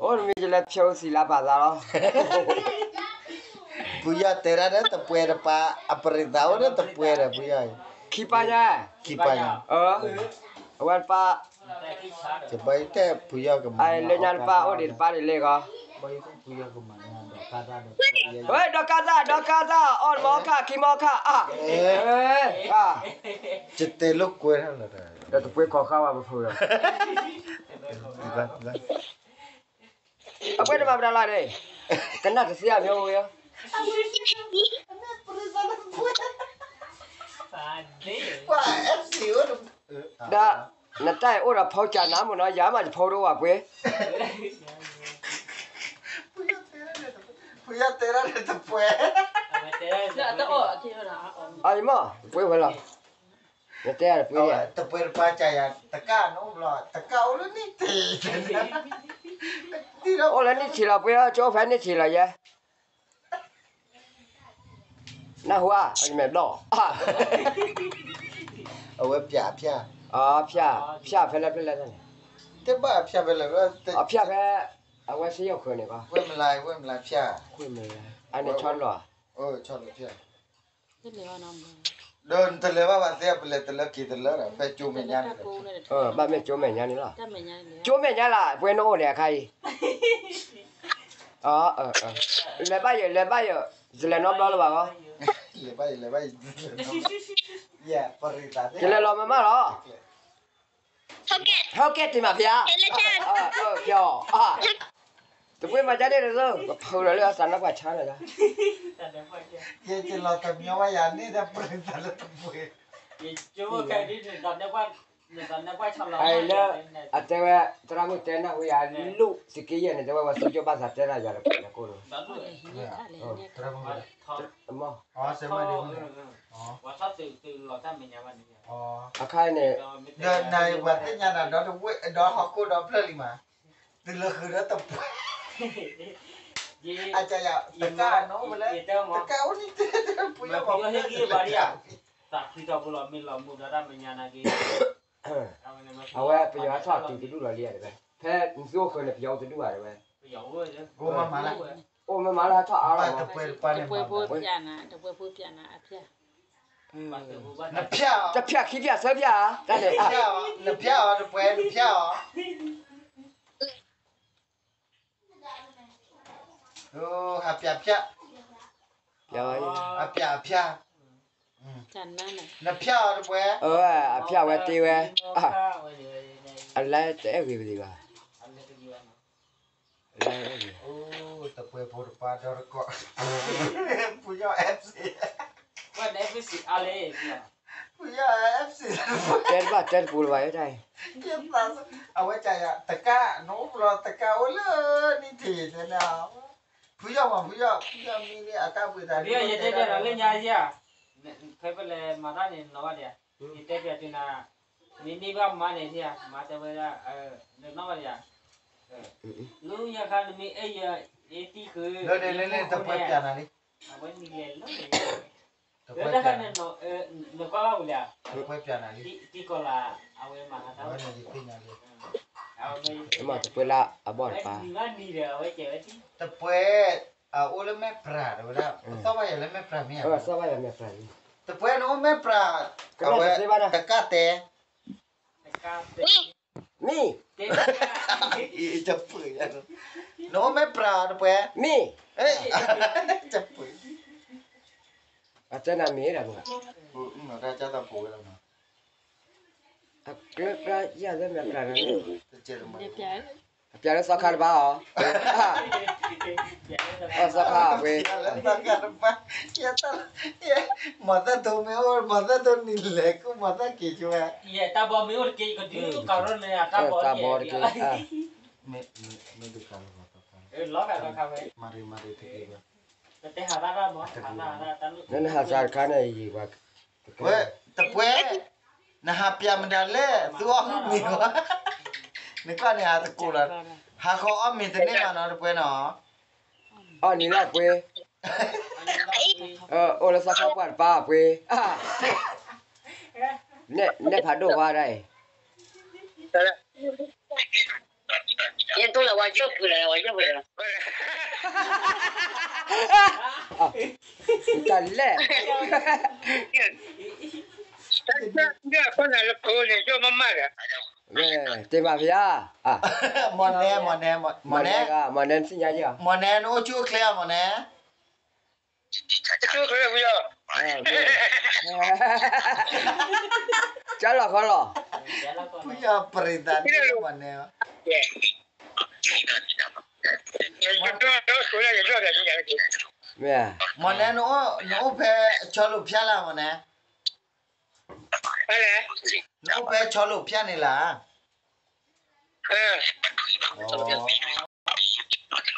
အိၣ်တမံၤယလဲၤဖျိးသံလၢပာ်သးလီၤ. ဖုယီၢ်တဲဒၣ်ဒီးတပှဲၤတပၤ, အပရံသးအိၣ်ဒီးတပှဲၤဒီးဖုယီၢ်အံၤ, ခံပၢ်ညါ, ခံပၢ်ညါ, အဝဲတပၢ်, ဖုယီၢ်ကမၤ, လၢညါတပၢ်အိၣ်ဒံးတပၢ်ဒံးလဲၣ်ဂီၤ, ဒီကါသၣ်, ဒီကါသၣ်, အီၣ်တမီခါ ခံမီခါ, ယတဲလိာ်ကွဲ, ဒီးတပှဲၤကီၢ်ဃါဝဲပဖုလီၤ. အပှဲၤတမၤပတၢ်လီၤန့ၣ်, ကနၣ်တသ့အမျိုးဝဲ, ဒီးနတၢ်အံၤအိၣ်ဒီးဖီကၠးနၤမ့ၢ်နီၤ, ယၤမးယဖီတအိၣ်ဘၣ်ပှဲၤ, ဖုယီၢ်တဲဒၣ်တပှဲၤ, အမ့ၢ်တပှဲၤဝဲလီၤ. နတဲတပှဲၤ, တပှဲၤတပၤကယၤ, တကၣ်နအိၣ်ဘျီ, တကၣ်အိၣ်လၢနံၣ်ထံး, အိၣ်လၢနံၣ်ထံးလီၤပှဲၤ, ကၠိဖဲနံၣ်ထံးလီၤယဲ, နၢ်ဟူဧါ, အမဲာ်ဘျီၣ်, အဝဲဖၠးဖၠး, ဖၠးဖဲလဲၣ်ဖဲလဲၣ်န့ၣ်, တဘၣ်ဖၠးဖဲလဲၣ်, ဖၠးဖဲ, အဝဲစ့ယိၣ်ဃၢၤန့ၣ်ကီး, အန့ၣ်ဆီလီၤ, ဒီးနတလဲၤဘၣ်ဘၣ်သ့ ပလဲၤတလၢက့ၤတလၢဒီး ဖဲကၠိမဲာ်ညါန့ၣ်, ဘၣ်မ့ၢ်ကၠိမဲာ်ညါန့ၣ်လီၤ, ကၠိမဲာ်ညါလၢ ပှဲၤနအိၣ်န့ၣ်အခါအံၤ, လဲၤဘၣ်ယဲ လဲၤဘၣ်ယဲ, ယလဲၤနီတဘျီလၢၤဘၣ်ဂီၢ်, ယလဲၤလီၤမၤမၢ်လီၤ, ဟဲကဲတ့ၢ်မးဖဲ, ဖဲအီၤ, တပှဲၤမၤကၢ်ဒ့ၣ်တသ့, ပဖုးဒီးလၢအသးနါပှၢ်ဆါန့ၣ်လီၤ, ယလီၤတမံၤဝဲယၤန့ၣ်ဒီးပှဲၤသးလၢတပှဲၤ, လၢ, အတဲဝဲ, သရၣ်မုၣ်တဲနၢ်ဟူယၤ, လူၢ်သက့ယဲၢ်န့ၣ် တဲဝဲဝဲသ့ၣ်ကၠိဘၣ်သးတဲဒၣ်ယၤတပှဲၤလၢကိၣ်န့ၣ်, အခါန့ၣ်, ဒီးနၤပှၤသ့ၣ်ညါနၤဒီးတဝဲဒီးဟီၣ်ခိၣ်ဒီဖျၢၣ်လံမး, တုၤလၢဃုာ်ဒီးတပှဲၤ, အကယၤ, တကၣ်နအိၣ်လၢ, တကၣ်အိၣ်န့ၣ်တဲ, ပယီၤမၤ, သးခုထီၣ်ဖိလီၤမ့ၢ်လီၤမူဒီးတၢ်မဲာ်ညါနာ်က့ၤ, အဝဲပယီၤဟဲထီၣ်တုၤတဒူၣ်လီၤလံဧါတဲဝဲ, ဖဲနသုအိၣ်ဃုာ်န့ၣ် ပယီၤအိၣ်တဒူၣ်ဘၣ်တဲဝဲ, အိၣ်မ့ၢ်မၤလၢဟဲထီၣ်အါလီၤ, တပှဲၤဖိပျးနၤ, တပှဲၤဖိပျးနၤ, အဖျၣ်, တဖျၣ်ခံဖျၣ်သၢဖျၣ်ဧါ, တၢ်န့ၣ်, နဖျၣ်အီၤတပှဲၤ, နဖျၣ်အီၤ ဟးဖျါဖျါ, အဖျါအဖျါ, နဖျါအီၤတပှဲၤ, အဖျါဝဲတ့ဝဲ, အလဲတအဲၣ်ဂ့ၤပသ့ဘၣ်, တပှဲၤဖိတပၤဒီတကိး, ဖုယီၢ် FC, ဖုယီၢ် FC, တဲတဘၣ်တဲတပူၤလၢၤဘၣ်, အဝဲကယၤ, တကၣ်နအိၣ်ဘျီတကၣ်အိၣ်လၢနံၣ်ထံးန့ၣ်, ဖုယီၢ်မး ဖုယီၢ်, ဖုယီၢ်မံန့ၣ် အတၢ်ဘှံးသး, ဖဲပလဲၤမၤတၢ်န့ၣ်နီၤဘၣ်ဒံးဧါ, ယတဲပျးတုၤနၤ, မ့ၢ်န့ၢ်ဘၣ်မါန့ၣ်ထံဧါ, မါတဲဝဲဒၣ်, နနီၣ်ဘၣ်ဒံးဧါ, လၢညါခါနမ့ၢ်အဲၣ်ယတံၤဃုာ်, တပှဲၤပျးနၤလံ, အဝဲနံၤလဲၤလၢ, တပှဲၤပျး, နကွၢ်ဘၣ်ဝံၤလံဧါ, တပှဲၤပျးနၤလံ, တံၤကီၤလၤ, အဝဲမၤဟးတၢ်, အဝဲနံၤသ့ၣ်ညါလံ, မ့ၢ်တပှဲၤလၢအဘီၣ်တပၤ, တပှဲၤ, အအိၣ်လၢမဲာ်ပြးတဲဝဲဒၣ်, ပသီၣ်ဘၣ်ယၤလၢမဲာ်ပြးမ့ၢ်ဧါ, တပှဲၤနအိၣ်မဲာ်ပြး, အဝဲ, တကၣ်တဲ မ့ၢ်, နအိၣ်မဲာ်ပြးတပှဲၤ, မ့ၢ်, အတဲနၤမ့ၢ်ဒၣ်မ့ၢ်, အကျၢၢ်ကျၢၢ်ယၤလၢမဲာ်ပြးန့ၣ်, အပျးလၢသီခါတပၤအီၤ, သီခါအပှဲၤ, မၤသၣ်ဒိမ့ၢ်အိၣ် မၤသၣ်ဒိနံၤလဲၤကူၣ်မၤသၣ်က့ၤကၠိဝဲ, တၢ်ဘီတက့ၢ်, လၢနဟးစးတခါန့ၣ်ယံၤပှၤ, တပှဲၤ, နဟးပျးမတၤလဲၣ် သုအီၣ်ဟုၣ်မ့ၤဝဲ, နကွၢ်န့ၣ်ဟးသကိးလီၤ, ဟးဃီအီၣ်မ့ၤတန့ၢ်ဘၣ်နီၤတပှဲၤနီၤ, အီၣ်နံၤလီၤပှဲၤ, အိၣ်လၢသီခါပှၢ်တပၤပှဲၤ, နဲၣ်ဖးဒိၣ်ဝါဒၣ်အံၤ, ယတိၢ်လၢဝဲယီၢ်ပူၤလၢဝဲယီၢ်ပူၤလၢ တၢ်လဲၣ် တၢ်လၢခိၣ်နၢ်လၢခိၣ်န့ၣ် ယီၢ်မးမးဒီး တ့ၢ်မးဖဲယါ မ့ၢ်နဲ မ့ၢ်နဲ မ့ၢ်နဲ မ့ၢ်နဲ မ့ၢ်နဲ နအိၣ်ဆူၣ်အိၣ်ချ့ဧါ မ့ၢ်နဲ ကၠီလီၤခီလီၤ ဖုယီၢ်ပရံးသးန့ၣ်မ့ၢ်နဲ မ့ၢ် မ့ၢ်နဲ နအိၣ်ဖဲဆီလိာ်ဖၠၣ်လၢမ့ၢ်နဲ နအိၣ်ဖဲဆီလိာ်ဖၠၣ်န့ၣ်လၢ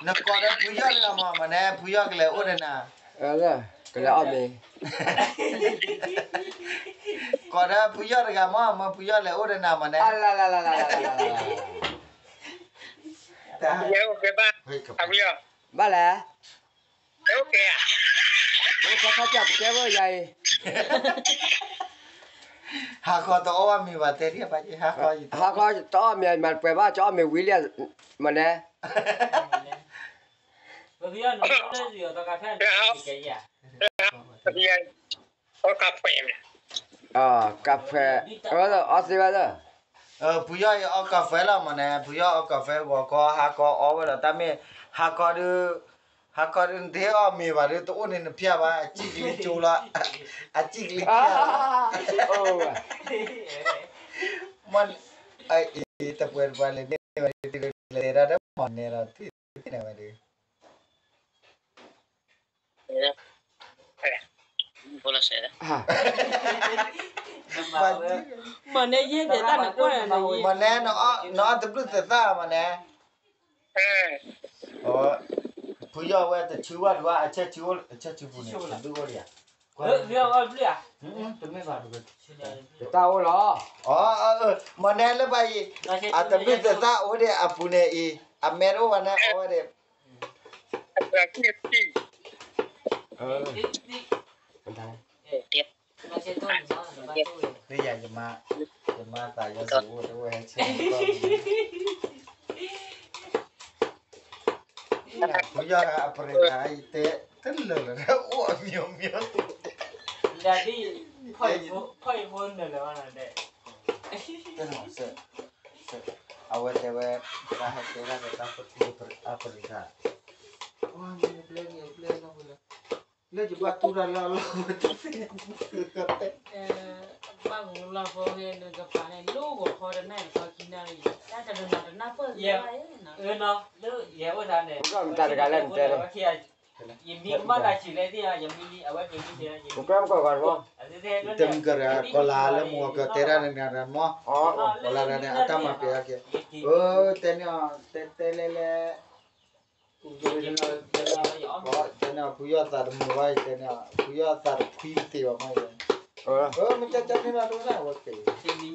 နကိးဒီးဖုယီၢ်တဂၤမ့ၢ် မ့ၢ်နဲ ဖုယီၢ်ကလဲၤအိၣ်ဒီးနၤ ကလဲၤအီၣ်မ့ၤ ကိးဒီးဖုယီၢ်တဂၤမ့ၢ် မ့ၢ်ဖုယီၢ်လဲၤအိၣ်ဒီးနၤမ့ၢ်နဲ ဘၣ်လဲၣ် အိၣ်ဖဲခါပကဲဝဲယၤအံၤ ဟါခီတအီၣ်ဘၣ်မ့ၤဘၣ်တဲဒ်ဘၣ် ဟါခီတအီၣ်မ့ၤ မ့ၢ်ပှဲၤဘၣ် ကအီၣ်မ့ၤဝံၤလံ မ့ၢ်နဲ ကၣ်ဖဲ အီသ့ဝဲလၢ ဖုယီၢ်အံၤအီကၣ်ဖဲလီၤမ့ၢ်နဲ ဖုယီၢ်အီကၣ်ဖဲလီၤမ့ၢ်နဲ ဖုယီၢ်အီကၣ်ဖဲဂီၤခီ ဟါခီအီဝဲလီၤ တၢ်မ့ၢ် ဟါခီဒု ဟါခီဒု နတဟ့ၣ်အီၣ်မ့ၤဘၣ်ဒု တအိၣ်န့ၣ်နဖၠၣ်ဘၣ် အစံၣ်ကလံၤကၠိလီၤ အစံၣ်ကလံၤကၠိ မ့ၢ် တပှဲၤတပှဲၤလဲၤန့ၢ်ဝဲဒု လဲၤတၢ်ဒီးမ့ၢ်နဲလီၤ တ့ၢ်န့ၢ်ဝဲဒု မ့ၢ်နဲ နအီၣ်တဘျုးသးသၣ်မ့ၢ်နဲ ဖုယီၢ်ဝဲတဆူဘၣ်ဒုး အဆၢဆူပူၤန့ၣ် တဘျုးအိၣ်ဒံးဧါ တၢ်အိၣ်လီၤ မ့ၢ်နဲလၢဘၣ်အံၤ အတဘျုးသးသၣ်အိၣ်ဒံးအပူၤန့ၣ်အံၤ အမဲတအိၣ်ဘၣ်နဲ အီဝဲဒၣ် လၢယၤယမါ ယမါသးယီၤစံးအိၣ်တအိၣ်ဟဲဆဲး ဖုယီၢ်အပရံးသးအံၤတဲ တလၢာ်လၢအိၣ်အမံၤမံၤ လၢဒ် ဖီၣ်အံၤဖိနုာ်လၢၤဘၣ်နၤဒဲး တနီၤစဲး အဝဲတဲဝဲ တၢ်ဟဲတဲဒၣ်ဒီးတၢ်ပတုာ်အပရံးသး လၢယဘၣ်တူၢ်တၢ်လၢအလီၢ်ဝဲတသ့ ဘၣ်ဂိၢ်လီၤဖိဟဲနကပၤဟဲလိၣ်ဂီၤခီတနၣ်ရံၣ်ခီခံနၣ်ရံၣ် တၢ်တနၤတနၢ်ပၢၢ် လၢယအိၣ်သးန့ၣ် တၢ်တဂၤလၢနတဲန့ၣ် ယမံၤကမၣ်သးဆံးလဲၣ်သ့ၣ် ယမံၤအဝဲက့ၤမံၤဆံး တဲမကီၢ်ဂီၤမး တမုၢ်ကရၤကီၤလၤလၢမုၢ်ဂီၤကီၤတဲဒၣ်နၤမး ကီၤလၤဒၣ်န့ၣ် အတၢ်မၤပျဲၤအက့ၤ တဲန့ၣ် တဲတဲလဲၣ်လဲၣ် တဲန့ၣ် ဖုယီၢ်သးတမုာ်ဘၣ် တဲန့ၣ် ဖုယီၢ်သးတခွံတသ့ဘၣ်မး မ့ၢ်ကၢ်ကၢ်န့ၣ်လီၤ တဝဲဒၣ်ဝဲ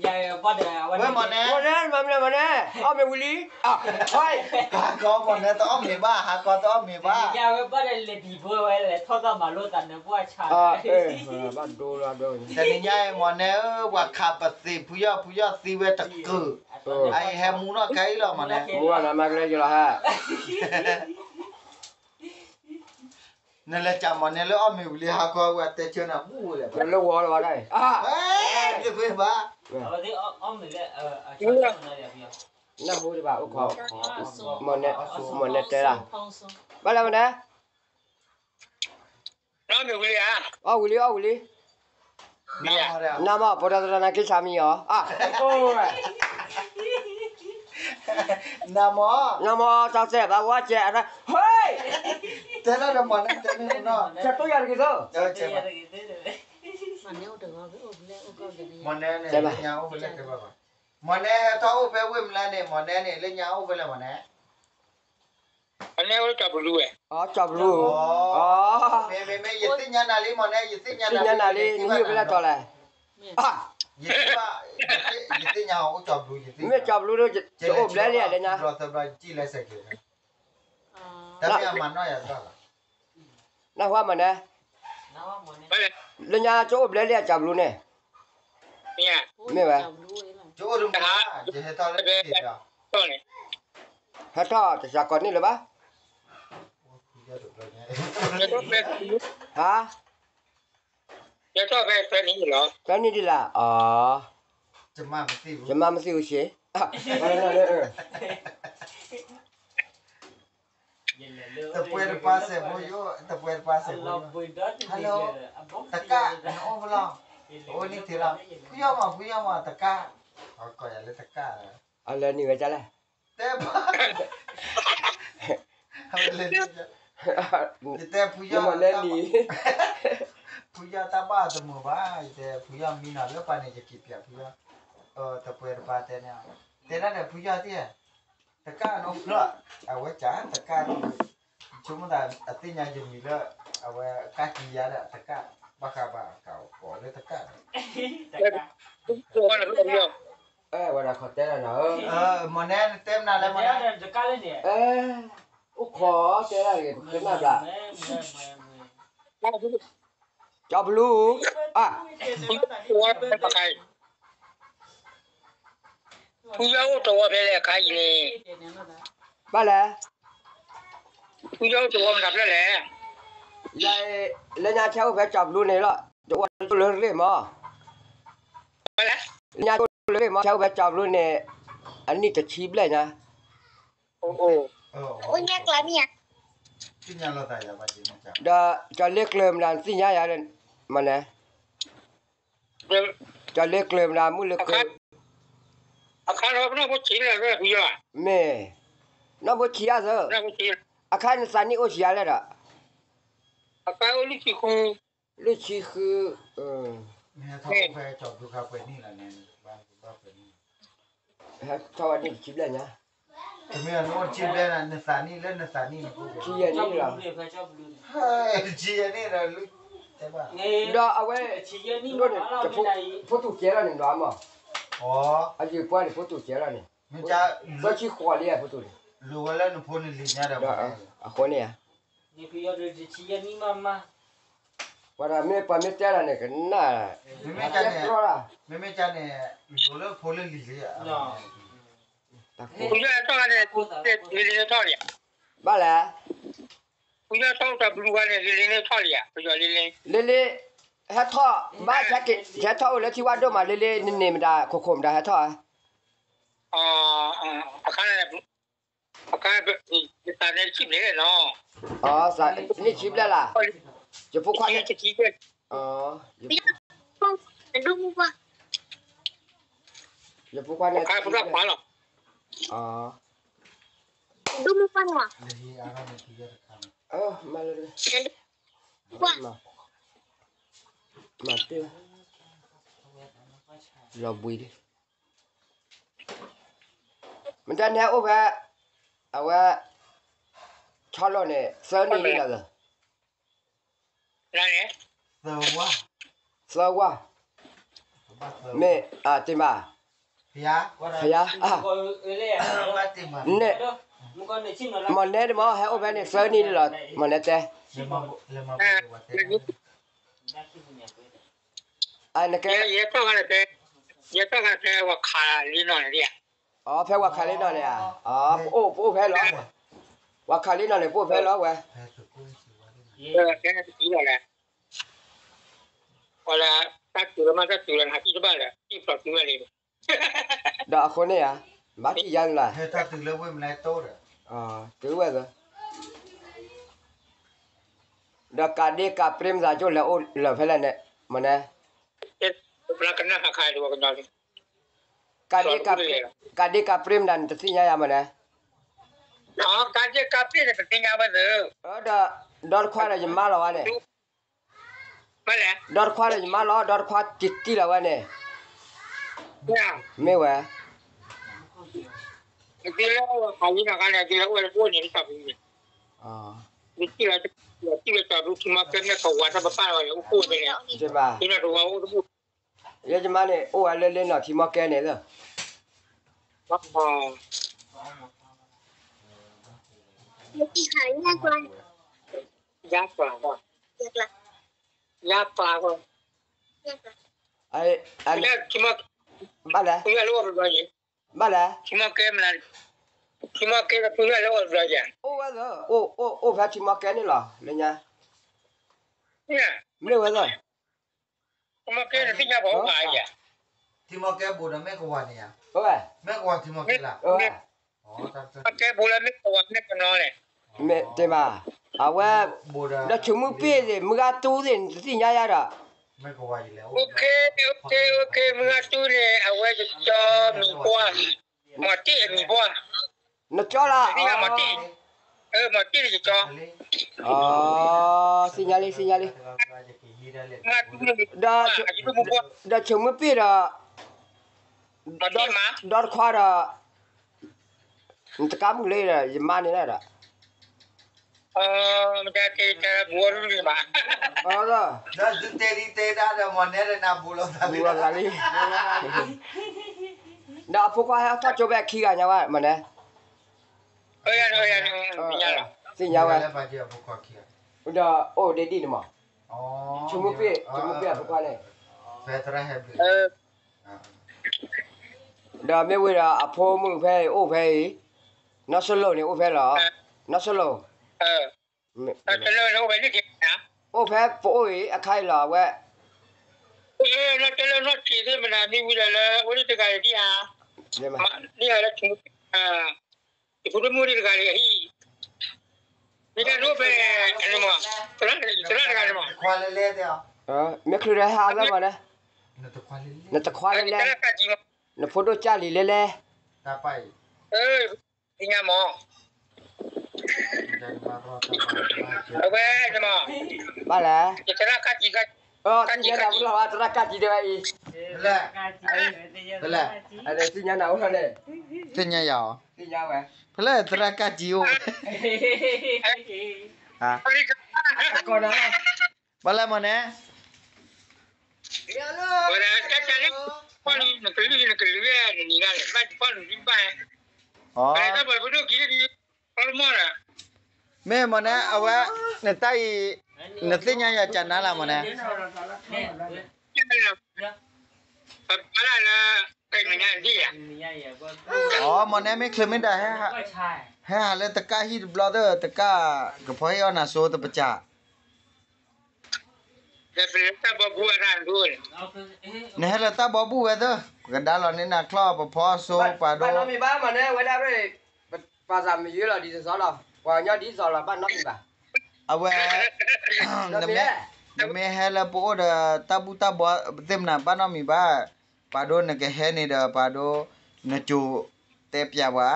က့ၤ ဝဲမ့ၢ်နဲ မ့ၢ်နဲ မ့ၢ်နဲ အီၣ်မ့ၤဝံၤလံ ဟါကီမ့ၢ်နဲ တအီၣ်မ့ၤဘၣ် ဟါကီတအီၣ်မ့ၤဘၣ် ဝဲဘၣ်လဲၤဒံးဘိဝဲလဲၤထီၣ်သၣ်မၤလိသးနၢၤပှၢ်ဆါ ဘၣ်ဒိလီၤဒိ တနံၤညါအံၤမ့ၢ်နဲဧၢ ပှၤခးပသ့ဖုယီၢ် ဖုယီၢ်သံဝဲတကုာ် အအံၤဟဲမူနီၢ်ခဲအံၤလီၤမ့ၢ်နဲ မူနီၢ်မၤကလဲယလီၤဟဲ နလဲၤကးမ့ၢ်နဲလၢအီၣ်မ့ၤဝံၤလံ ဟါကီဝဲတဲဆၢနၤဘူၣ်ဝဲလဲၣ် လၢဝီလီၤဝဲဒၣ် တသ့ဘၣ် နၢ်ဟူဒံးဘၣ် အိၣ်ခိး မ့ၢ်နဲတဲလီၤ ဘၣ်လဲၣ်မ့ၢ်နဲ အီၣ်ဝံၤလံ အီၣ်ဝံၤလံ နမ့ၢ် ပှၤတၢ်တရၢ်နၤက့ၤဆါမံၤအီၤ နမ့ၢ် နမ့ၢ် တၢ်စဲးဘၣ်ဝဲကဲ ဟဲ တဲလီၤဒီးမ့ၢ်နဲ တဲမ့ၢ်နီၤ ကတိၤယၤတဂ့ၤသိး မ့ၢ်နဲန့ၣ် လၢညါအိၣ်ဖဲလဲၣ်တဲဘၣ်ဘၣ် မ့ၢ်နဲဟဲထီၣ်အိၣ်ဖဲဝ့ၢ်မလဲၣ်န့ၣ် မ့ၢ်နဲန့ၣ် လၢညါအိၣ်ဖဲလဲၣ်မ့ၢ်နဲ အန့ၣ်အိၣ်ကၠီဘလူးဝဲ အကၠီဘလူး မ့ၢ်မ့ၢ်မ့ၢ် ယသ့ၣ်ညါနၤလံမ့ၢ်နဲ ယသ့ၣ်ညါနၤလံ နဟံၣ်ဖဲလဲၣ်တီၤလဲၣ် ယသ့ၣ်ညါအိၣ်ကၠီဘလူး မ့ၢ်ကၠီဘလူးဒီး ယအိၣ်ဘျဲလံလၢညါ တၢ်မ့ၢ်အမၤနီၢ်ယၤတဘၣ်ဘၣ် နၢ်ဟူမ့ၢ်နဲ လၢညါကၠိအိၣ်ဘျဲလံအကၠီဘလူးန့ၣ် မ့ၢ်ဝဲ ကၠိအိၣ်တမူဘၣ် ယဟဲထီၣ်လၢန့ၣ် ဟဲထီၣ်တစှၤကီးန့ၣ်လၢၤဘၣ်. ဟါ, သၢနံၣ်ဒံးလၢၤ, အီၤ, ယမါမသ့ၣ်ဧိၤရှ့, တပှဲတပၤစဲးဖိယိၣ်, တပှဲတပၤစဲးဖိယိၣ်, hello, တကၣ်, နအိၣ်ဖဲလဲၣ်, အိၣ်နံၣ်ထံလီၤ, ဖုယီၢ်မး ဖုယီၢ်မး တကၣ်, ကိးယၤလၢတကၣ်, အလဲၤနံၣ်ဝဲဒ်လဲၣ်, တဲဘၣ် ယတဲဖုယီၢ်, ဖုယီၢ်တၢ်ဘၣ်တမုာ်ဘၣ်, ယတဲဖုယီၢ်မံနီၤလၢပှၤန့ၣ် ယက့ၤပျးဖုယီၢ်, တပှဲတပၤတဲန့ၣ်, တဲဒၣ်ဒီးဖုယီၢ်သ့ၣ်, တကၣ်နီၢ်ဖျီၣ်, အဝဲကတကၣ်, ဆိကမိၣ်သးအသ့ၣ်ညါယမံၤလၢ အဝဲကၣ်ကံယၤဒီးတကၣ်, ဘၣ်ဃးဘၣ်ကကိးလၢတကၣ်ဒီး ဝဲဒၣ်ခီတဲလီၤနီၤ, မ့ၢ်နဲတဲမနုၤလဲၣ်, အိၣ်ခိးတဲဒၣ်ဂ့ၤ ပကနၣ်ဘျး, ကၠီဘလူး, အါ, ဖုယီၢ်အိၣ်တဝီဖဲလဲၣ်အခါအံၤန့ၣ်, ဘၣ်လဲၣ်, ဖုယီၢ်အိၣ်တဝီမတၤဖျၢၣ်လဲၣ်, ယၤအံၤ, လၢညါဆဲအိၣ်ဖဲကၠီဘလူးန့ၣ်လီၤ, တအိၣ်လၢရ့ၣ်မး, လၢညါအိၣ်လၢရ့ၣ်မး ဆဲအိၣ်ဖဲကၠီဘလူးန့ၣ်, အနံၣ်တဆံဘျဲၣ်ညါ, ဒီးကၠီလ့ကျၢၤမတၤသ့ၣ်ညါယၤ, မ့ၢ်န့ၣ် ကၠီလ့ကျၢၤမတၤမုၢ်လ့ကျၢၤ, မ့ၢ်, နီၢ်ဖိဆံးအါသၢ, အခါနသးနံၣ်အိၣ်ဆံးအါလဲၣ်ဒီး, လွံၢ်ဆံဃု, ဟဲထီၣ်ဝဲနံၣ်တဆံဘျဲၣ်ညါ, တမ့ၢ်နအိၣ်တဆံဘျဲၣ်န့ၣ်, နသးနံၣ်လၢနသးနံၣ်န့ၣ်, ဆံယဲၢ်နံၣ်လီၤ, ဆံယဲၢ်နံၣ်ဒီး, ဒီးအဝဲ, ဒိၣ်န့ၣ်, ဖိတူၢ်ကဲလီၤန့ၣ်ဒီးမး, အယုၢ်ပှၢ်န့ၣ် ဖိတူၢ်ကဲလီၤန့ၣ်, သၢဆံဃိးလံ အဖိတူၢ်န့ၣ်, အဃိန့ၣ်ဧါ, ပှၤဒီးမ့ၢ်ပှၤမ့ၢ်တဲလီၤန့ၣ် ကနၣ်, မ့မ့ၢ်ကန့ၣ်, မ့မ့ၢ်ကန့ၣ်, လိၤလၢဖိလၢလံၤလံ, ဘၣ်လဲၣ်, လ့လ့, ဟဲထီၣ်, ဘၣ်, ဟဲထီၣ်အိၣ်လၢထံဝၣ်ဒိၣ်မးလ့လ့, နန့ၢ်မတၤခိၣ်ခိၣ်မတၤဟဲထီၣ်ဧါ, အခါန့ၣ်, အခါန့ၣ်, နံၣ်ဆံဘျဲၣ်လၢ, ယဖိခွါ, ယဖိခွါန့ၣ်, မၤလၢ, မၤတ့ၢ်, လီၤဘှံးလံ, မတၤန့ၣ်အိၣ်ဖဲ, အဝဲ, ဆီလိာ်န့ၣ် သၢနံၣ်လံလီၤ, သၢဝါ, မ့ၢ်, တ့ၢ်မး, ဖယါ, မ့ၢ်နဲတမး ဟဲအိၣ်ဖဲန့ၣ် သၢနံၣ်လံလီၤ, မ့ၢ်နဲတဲ, နကဲ, ယဲၢ်ဖဲဝၤခးလ့နီၢ်န့ၣ်ဧါ, အဖဲဝၤခးလ့နီၢ်န့ၣ်ဧါ, ပအိၣ်ဖဲလီၤ, ဝၤခးလ့နီၢ်န့ၣ် ပအိၣ်ဖဲလီၤဝဲ, ပှၤလၢတၢ်တုၤလၢမ့ၢ်တၢ်တုၤလၢနဟးထံၣ်တဘၣ်ဒီး ဟံၣ်ဖျိးတုၤဝဲလံ, ဒီးအဃိန့ၣ်ဧါ, ဘၣ်ထံၣ်ယါလၢ, တုၤဝဲသၢ, ဒီးကးဒ့ကးပြ့မသးကၠိလဲၤအိၣ်လၢာ်ဖဲလဲၣ်န့ၣ်, မ့ၢ်နဲ, ကးဒ့ကးပြ့မတၤန့ၣ် တသ့ၣ်ညါယါမ့ၢ်နဲ, ကးဒ့ကးပြ့န့ၣ် တသ့ၣ်ညါဝဲသၢ, ဒီး, ဒီတခွါဒီးယမါလီၤဝဲန့ၣ်, ဒီတခွါဒီးယမါလီၤ, ဒီတခွါတံၢ်တံၢ်လီၤဝဲန့ၣ်, မ့ၢ်ဝဲ, ယမါန့ၣ် အိၣ်ဝဲလၢလ့နီၢ်ထံမီကဲန့ၣ်လီၤ, ယါပှၤ, ဘၣ်လဲၣ်, ဘၣ်လဲၣ်, ထံမီကဲမနုၤ, ထံမီကဲဒီးဖုလၢအအိၣ်ဘျီယၤ, အိၣ်ဝဲသၢ, အိၣ်ဖဲထံမီကဲန့ၣ်လီၤ လၢညါ, မ့ၢ်ဝဲသၢ, ထံမီကဲဘူးဒီးမ့ၢ်ကဝၤန့ၣ်ဧါ, မ့ၢ်ကဝၤထံမီကဲလၢ, ကဲဘူးလၢမ့ၢ်ကဝၤမ့ၢ်ကနီၤလဲၣ်, မ့ၢ်တဲဘၣ်, အဝဲ, ဒီးဆိးမုၢ်ပ့ၢ်သ့ၣ် မုၢ်ဂၤတူၢ်သ့ၣ် နတသ့ၣ်ညါယၤဒီး, မုၢ်ဂၤတူၢ်န့ၣ် အဝဲကကၠီမံၤပှၢ်, မီၤတ့ၢ်အမံၤပှၢ်, နကၠီလီၤ, မီၤတ့ၢ်, မီၤတ့ၢ်န့ၣ်ကကၠီ, သ့ၣ်ညါလံ သ့ၣ်ညါလံ, ဒီး, ဒီးဆိးမုၢ်ပ့ၢ်ဒီး, ဒီတခွါဒီး, နတကးမုၢ်လၢဒီး ယမါန့ၣ်လၢဒီး, ဒီး, ဒီးအဖိခွါဟဲထီၣ်ကၠိဖဲခံဂၤညါဝဲ မ့ၢ်န့ၣ်, သ့ၣ်ညါဝဲ, ဒီးအိၣ်ဒ်ဒ်န့ၣ်မး, ဆိးမုၢ်ပ့ၢ် ဆိးမုၢ်ပ့ၢ်အဖိခွါန့ၣ်, ဒီးမ့ၢ်ဝံၤဒီးအဖိမုၣ်ဖဲအံၤအိၣ်ဖဲအံၤ, နီၢ်စလိၤန့ၣ်အိၣ်ဖဲလီၤ, နီၢ်စလိၤ, အိၣ်ဖဲပအိၣ်အံၤအခါအံၤလီၤ အဝဲ, နီၢ်စလိၤနီၢ်ဆံးသ့ၣ်မနုၤမ့ၢ်ဝံၤဒီးလၢ အိၣ်ဒံးတဂၤအံၤဒံးဧါ, မ့ၢ်လၢ ယဖိဒိၣ်မုၣ်တဂၤန့ၣ်အဟံၣ်, မ့ၢ်တၢ်ဒိၣ်ဖဲ, သရၣ်တဂၤန့ၣ်မး, မ့ၢ်ချုးဒီးဟဲအါလၢမးန့ၣ်, နတခွါလဲလဲၣ်, နဖိဒိၣ်ကၢ်လံလဲလဲၣ်, သ့ၣ်ညါမး, အဝဲန့ၣ်မး, ဘၣ်လဲၣ်, သရၣ်ကၢ်ကံ, သရၣ်ကၢ်ကံတဲဝဲအံၤ, သ့ၣ်ညါနၤအိၣ်လီၤန့ၣ်, သ့ၣ်ညါယၤ, ဖဲလဲၣ်သရၣ်ကၢ်ကံအိၣ်, ဘၣ်လဲၣ်မးန့ၣ်, နကလုၢ်နကလုၢ်, မ့ၢ်မးန့ၣ်အဝဲ, နတၢ်အံၤ, နသ့ၣ်ညါယၤကနါလၢမးန့ၣ်, အမးန့ၣ်မ့ၢ်ချုးမ့ၢ်ဒၣ်, ဟဲဟးလၢတကၢ်ဟံၣ်တဘျီသၢ တကၢ်ကဖီဟ့ၣ်အီၣ်နၤစိတပစၢ် နဟဲလၢတၢ်ဘီဘူၣ်ဝဲသၢ, ပကဒါလီၤန့ၢ်နၤချီၣ် ပဖီအစိပာ်ဒိ, ဘၣ်နီတမံၤဘၣ်မးန့ၣ် ဝဲဒၣ်ရ့ၣ်, ပာ်သးမယုၤလီၤဒ်သိးသိးလီၤ, ပှၤကညီဒ်သိးလီၤ ဘၣ်နီတမံၤဘၣ်, အဝဲ, နမ့ၢ်ဟဲလၢပအိၣ်ဒီးတၢ်ဘူၣ်တၢ်ဘီသ့ၣ်မနၤ ဘၣ်နီတမံၤဘၣ်, ပာ်ဒိနကဟဲန့ၣ်ဒီးပာ်ဒိ, နကၠိတဲပၠးပှၤ,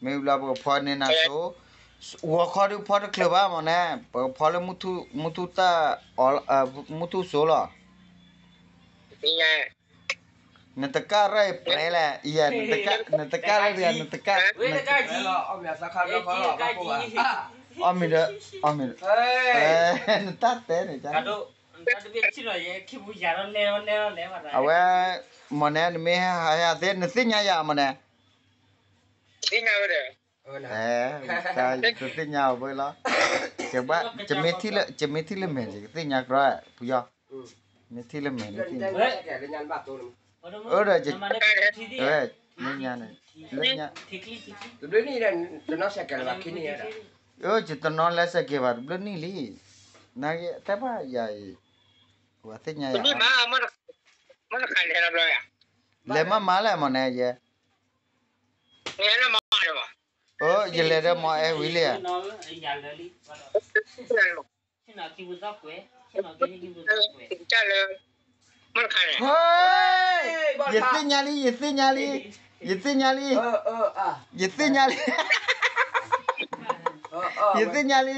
မ့ၢ်ဘျီပကဖီန့ၢ်နၤစိ, ဂီၤခီဒုးဖီတချုးဘၣ်မးန့ၣ် ပကဖီလၢ, မုၢ်ထူၣ်တၢ်, မုၢ်ထူၣ်စိလီၤ နတကၢ်ရဲၣ်ပြဲလဲၣ်, နတကၢ်ရဲၣ်, နတကၢ်, အီၣ်မ့ၤဒီး, အီၣ်မ့ၤဒီး, နတၢ်တဲန့ၣ်, အဝဲ, မ့ၢ်န့ၣ် နမ့ၢ်ဟဲဟးဟဲသ့ နသ့ၣ်ညါယၤမ့ၢ်န့ၣ်, တသ့ၣ်ညါအီၤဘၣ်လီၤ, ယမ့ၢ်ထံၣ်လၢမဲာ် ယကသ့ၣ်ညါကြၢး, ဖုယီၤ, မ့ၢ်ထံၣ်လၢမဲာ်, အၢဒီး, လၢညါန့ၣ်, လၢညါ, တဘျုးနံၣ်, ယတနီၤလဲၤစဲးကဲးဘၣ်တဘျုးနံၣ်လံ, နတဲဘၣ်ယၤအံၤ, ပှၤသ့ၣ်ညါယၤ, လဲၤမးမးလဲၣ်မ့ၢ်န့ၣ်ယဲ, ယလဲၤဒီးမ့ၢ်အဲၣ်ဝံၤလံဧါ ယသ့ၣ်ညါလံ, ယသ့ၣ်ညါလံ, ယသ့ၣ်ညါလံ, ယသ့ၣ်ညါလံ, ယသ့ၣ်ညါလံ,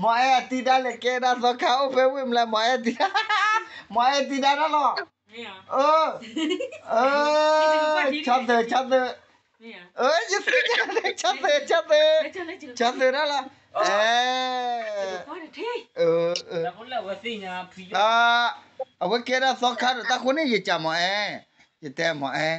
မ့ၢ်အဲၣ်အတံၤဒါလဲၣ် ကဲဒၣ်သီခါအိၣ်ဖဲဝ့ၢ်မလဲၣ် မ့ၢ်အဲၣ်တံၤဒါ, မ့ၢ်အဲၣ်တံၤဒါဒၣ်လီၤ, ဆီသုး, ဆီသုး, ယသ့ၣ်ညါလံ, ဆီသုး, ဆီသုး, ဆီသုးဒၣ်လီၤ, အဝဲကဲဒၣ်သီခါဒီးတၢ်ဃိန့ၣ် ယကးမ့ၢ်အဲၣ်, ယတဲမ့ၢ်အဲၣ်,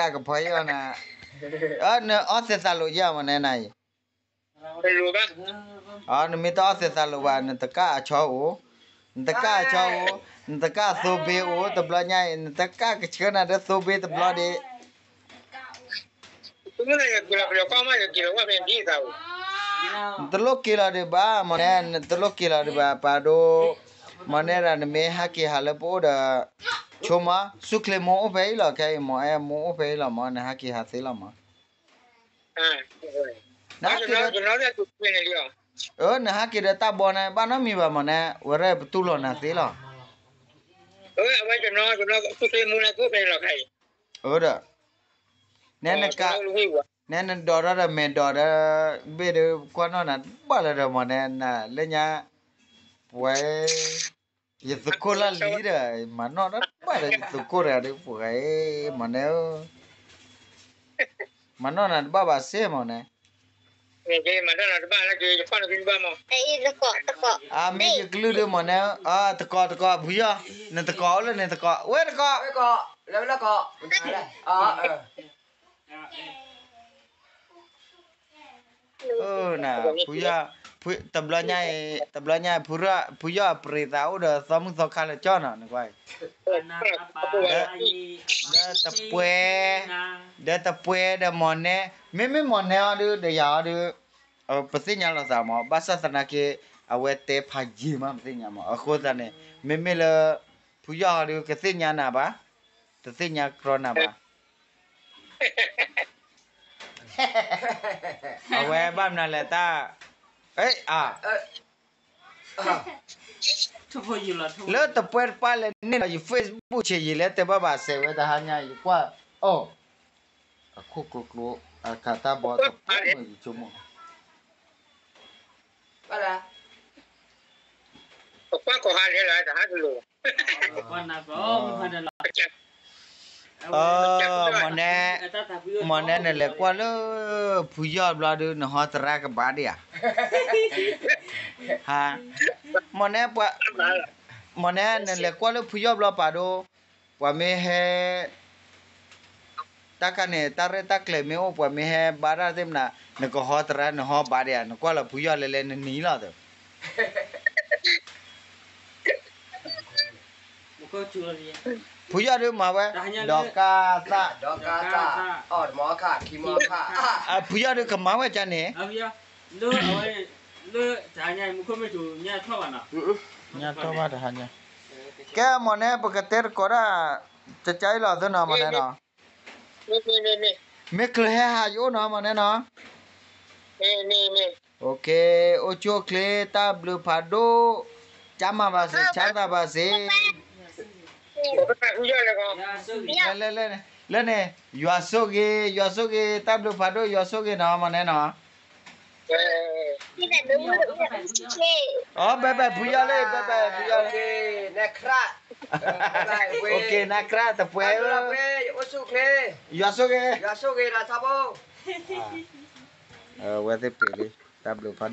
နကးကဖီအီၤနၤ, နအီၣ်သဲးသးလိာ်ယဲၢ်မ့ၢ်နဲနၤအံၤ, နမ့ၢ်တအီၣ်သဲးသးလိာ်ဘၣ် နတကၣ်အဆီအိၣ်, နတကၣ်အဆီအိၣ်, နတကၣ်သိဘ့အိၣ် တဘျီညါအံၤ နတကၣ်ကဆှၢနၤဒီးသိဘ့တဘျီဒံး နတလိၣ်က့ၤလီၤဒံးဘၣ် မ့ၢ်နဲ နတလိၣ်က့ၤလီၤဒံးဘၣ် ပာ်ဒိ, မ့ၢ်နဲဒၣ် နမ့ၢ်ဟးက့ၤဟးလၢပအိၣ်ဒီး, ဆိမိၣ် ဆူၣ်ချ့မိၢ်အိၣ်ဖဲအံၤလီၤ ခဲအံၤ မိၢ်အဲၣ်မိၢ်အိၣ်ဖဲအံၤလီၤမ့ၢ် နဟးက့ၤဟးသ့လီၤမ့ၢ်, နဟးက့ၤဒီး, နဟးက့ၤဒီးတၢ်ဘီန့ၣ် ဘၣ်နီတမံၤဘၣ် မ့ၢ်နဲ ဝဲဒၣ်ပတူၢ်လိာ်နၤသ့လီၤ, ဒီး နဲနက, နဲနဒိးထီၣ်ဒီးမဲာ်ဒိးဒီး, ဘ့ၣ်ဒီးကွၢ်နီၣ်နၤတဘၣ်လၢၤဒီး မ့ၢ်နဲ နလၢညါ, ပှၤ, ယသုးခိၣ်လၢလံဒီး မၤနီၣ်တဘၣ်ဒီး ယသုးခိၣ်တဂၤဒီး ပှၤဧၢ, မ့ၢ်နဲဧၢ, မၤနီၣ်နၤတဘၣ်ဘၣ်စ့ၢ် မ့ၢ်နဲ အမ့ၢ်ယကလုၢ်ဒုး မ့ၢ်နဲ, တကိးတကိး ဖုယီၢ်, နတကိးအိၣ်လၢနတကိး ဝဲတကိး, ဖုယီၢ်, တဘျီညါအံၤ တဘျီညါအံၤ ဖုယီၢ်အပြ့သးအိၣ်ဒီးသီမုၣ်သီခါလၢကၠီနီၤ နကွၢ်အံၤ, ဒီးတပှဲ, ဒီးတပှဲဒီးမ့ၢ်နဲ, မ့မ့ၢ်မ့ၢ်နဲအီၤဒုး ဒီးယၤအီၤဒုး ပသ့ၣ်ညါလိာ်သးမး ဘၣ်ဆၣ်သနာ်က့ အဝဲတဲဖးယံာ်မး ပသ့ၣ်ညါမး အဃိသတးန့ၣ် မ့မ့ၢ်လၢ ဖုယီၢ်အီၤဒုး ကသ့ၣ်ညါနၤဘၣ်, တသ့ၣ်ညါကြီနၤဘၣ်, အဝဲဘၣ်မနုၤလဲၣ်တၢ်, လၢတပှဲတပှၢ်လဲၣ်န့ၣ်ဒီး ယ Facebook ဆံးယံာ်လၢတဲဘၣ်ဘၣ်စဲးဝဲတဟါညါ ယကွၢ်, အိၣ်, အခိၣ်ကျိကျိ, အခးတၢ်ဘီတပှဲမုာ်ယဆိကမိၣ် မ့ၢ်နဲ, မ့ၢ်နဲ နလဲၤကွၢ်လၢ ဖုယီၢ်ဘျီဒုး နဟီတရါကဘၣ်ဒံးဧါ, မ့ၢ်နဲ, မ့ၢ်နဲ နလဲၤကွၢ်လၢဖုယီၢ်ဘျီပာ်ဒိ, ပှၤမ့ၢ်ဟဲ တၢ်ခါန့ၣ် တၢ်ရဲၣ်တၢ်ကျဲၤမ့ၢ်အိၣ် ပှၤမ့ၢ်ဟဲဘါတၢ်သ့ၣ်မနၤ နကဟီတရါ နဟီဘၣ်ဒံးဧါ, နကွၢ်လၢဖုယီၢ်လဲၤလဲၤနနံၤလီၤသၢ ဖုယီၢ်ဒုးမၤဝဲ, ဒီးကၢ်သၣ်, ဖုယီၢ်ဒုးကမၤဝဲကန့ၣ်, ညါထီၣ်ဘၣ်တဟါညါ, ကဲမ့ၢ်နဲ ပကတဲတကိးတၢ်, ကကါအံၤလီၤသၢနီၤ မ့ၢ်နဲနီၤ မ့ၢ်ချုးဟဲဟးယအိၣ်နီၤ မ့ၢ်န့ၣ်နီၤ. အိၣ်ဆူၣ်အိၣ်ချ့ တၢ်ဘျုးဖးဒိၣ်, ကျန်းမာပါစေ, ချမ်းသာပါစေ. လၢန့ၣ် ယွၤဆိၣ်ဂ့ၤ, ယွၤဆိၣ်ဂ့ၤ, တၢ်ဘျုးဖးဒိၣ် ယွၤဆိၣ်ဂ့ၤနီၤ မ့ၢ်န့ၣ်နီၤ. အီ ဘဲဘဲဖုယီၤလံ, ဘဲဘဲဖုယီၤလံ. နကြၢးတပှဲၤ, ယွၤဆိၣ်ဂ့ၤ, ဝဲသ့ၣ်ပ့ၤလံ, တၢ်ဘျုးဖးဒိၣ်.